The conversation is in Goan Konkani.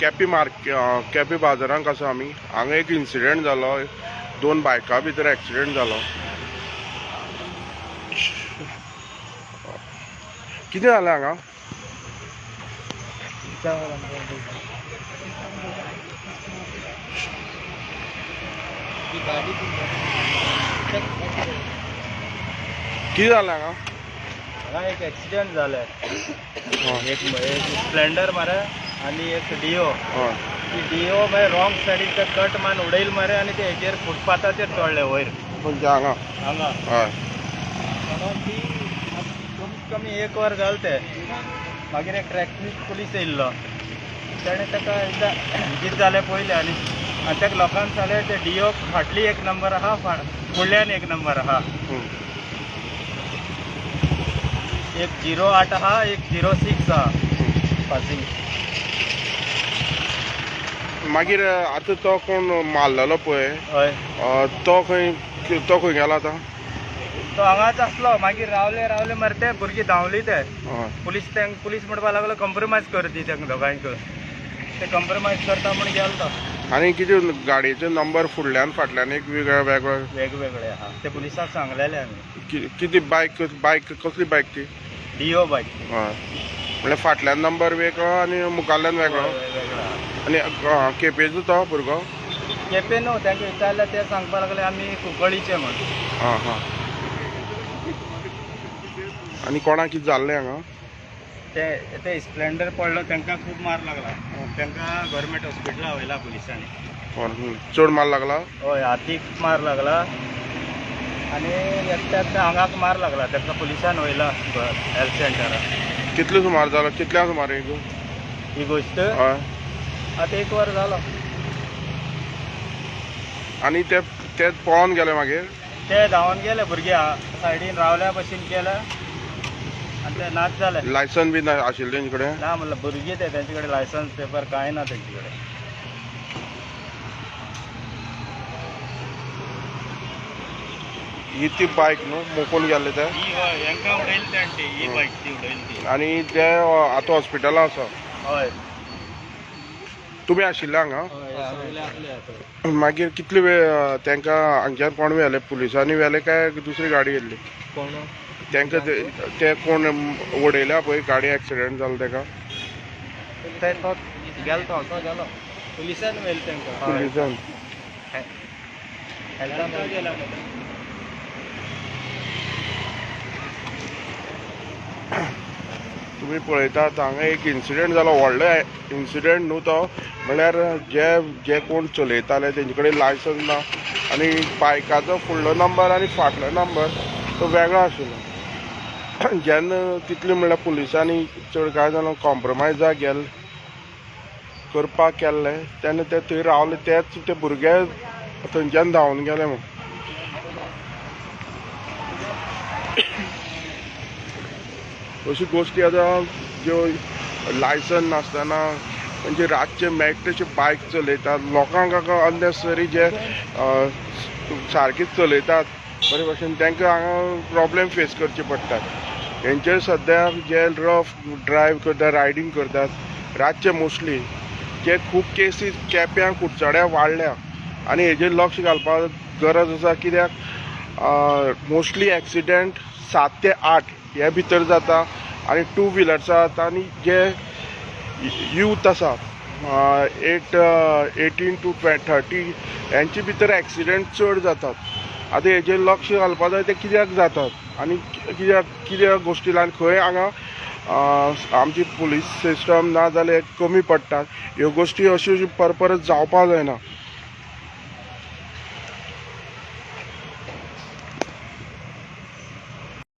केपी मार्क केपी बाजारांक आसा आमी. हांगा एक इन्सिडेंट जालो, दोन बायकां भितर एक्सिडेंट जालो. कितें जालें हांगा? कितें जालें हांगा? हांगा एक एक्सिडेंट जालें. एक स्प्लेंडर मरे आनी एक डिओ. ती डिओ मागीर रॉंग सायडीन ते कट मान उडयल मरे आनी ते हेजेर फुटपाथाचेर चडले वयर. खंयच्या हांगा? हांगा. हय. म्हणून ती कमीत कमी एक वर जालें ते. मागीर एक ट्रॅफीक पुलीस येयल्लो, तेणें ताका एकदां कितें जालें पळयलें आनी आनी ताका लोकांक सांगलें ते डिओ फाटली एक नंबर आहा, फुडल्यान एक नंबर आहा. एक 08 आहा, एक 06 आहा पासिंग. मागीर आतां तो कोण मारलेलो पळय, हय, तो खंय, तो खंय गेला आतां? तो हांगाच आसलो. मागीर रावले रावले मरे ते भुरगीं धांवली ते. पुलीस तेंक पुलीस म्हणपाक लागलो कंप्रोमायज कर दी तेंका दोगांयक. ते कंप्रोमायज करता म्हण गेलो तो. आनी कितें गाडयेचो नंबर फुडल्यान फाटल्यान एक वेगळे वेगळे? वेगवेगळे आहा, ते पुलिसाक सांगलेले आमी. कितें बायक, बायक कसली बायक ती? डिओ बायक. हय, म्हणल्यार फाटल्यान नंबर वेगळो आनी मुखाल्ल्यान वेगळो? वेगळो आहा. आनी केपेचो तो भुरगो? केपे न्हू, तेंका विचारलें ते सांगपाक लागले आमी कुंकळीचे म्हण. आं हां. आनी कोणाक कितें जाल्लें हांगा? ते ते स्प्लेंडर पडलो तेंकां खूब मार लागला, तेंकां गव्हर्मेंट हॉस्पिटला व्हयला पुलिसांनी. चड मार लागला? हय, हातीक मार लागला आनी एकट्याक आंगाक मार लागला, तेका पुलिसान व्हयला हेल्थ सेंटराक. कितले सुमार जालो, कितल्या सुमार एक ही गोश्ट? हय. आतां एक वर जालो. आनी ते ते पळोवन गेले मागीर? ते धांवन गेले भुरगे, सायडीन रावल्या भशेन केले आनी ते नाच जाले. लायसन बी आशिल्लें तेंचे कडेन? ना म्हणलं भुरगे ते, तेंचे कडेन लायसन्स पेपर कांय ना तेंचे कडेन. ही ती बायक न्हू मोखून गेल्ले ते? ही हय, हेंकां उडयली तेणें ती, ही बायक ती उडयली ती. आनी ते आतां हॉस्पिटलां आसा? हय. तुमी आशिल्ले हांगा? हय. मागीर कितले वेळ तांकां हांगच्यान कोण व्हेले? पुलिसांनी व्हेले काय दुसरी गाडी येयल्ली? कोण? तांकां ते कोण उडयल्या पळय गाडी, एक्सिडेंट जालो ताका. ते तो गेलो, तो असो गेलो, पुलिसान व्हेले तेंकां. पुलिसान. हेल्थान गेला. तुमी पळयतात हांगा एक इन्सिडेंट जालो, व्हडलो इन्सिडेंट न्हू तो. म्हणल्यार जे जे कोण चलयताले तेंचे कडेन लायसन्स ना आनी बायकाचो फुडलो नंबर आनी फाटलो नंबर तो वेगळो आशिल्लो. जेन्ना तितले म्हणल्यार पुलिसांनी चड कांय जाणां कॉम्प्रोमायजाक गेले करपाक केल्ले तेन्ना ते थंय रावले, तेच ते भुरगे थंयच्यान धांवन गेले. म्हूण अशी गोश्टी आतां ज्यो लायसन नासतना म्हणजे रातचे मेळटा तशे बायक चलयतात, लोकांक अननेसेसरी जे सारकेच चलयतात बरे भशेन, तांकां हांगा प्रॉब्लेम फेस करचे पडटात. हेंचेर सद्याक जे रफ ड्रायव करतात, रायडींग करतात रातचे मोस्टली, जे खूब केसीस केप्यां कुडचड्या वाडल्या आनी हेजेर लक्ष घालपाक गरज आसा. कित्याक मोस्टली एक्सिडेंट 7 ते 8 हे भितर जाता आनी टू व्हिलर्सा जाता आनी जे यूथ आसा 18 to 30 हेंचे भितर एक्सिडेंट चड जातात. आतां हेजेर लक्ष घालपाक जाय, ते कित्याक जातात आनी कित्याक कित्याक गोश्टी आनी खंय हांगा आमची पुलीस सिस्टम ना जाल्यार कमी पडटात. ह्यो गोश्टी अश्यो परपरत जावपाक जायना.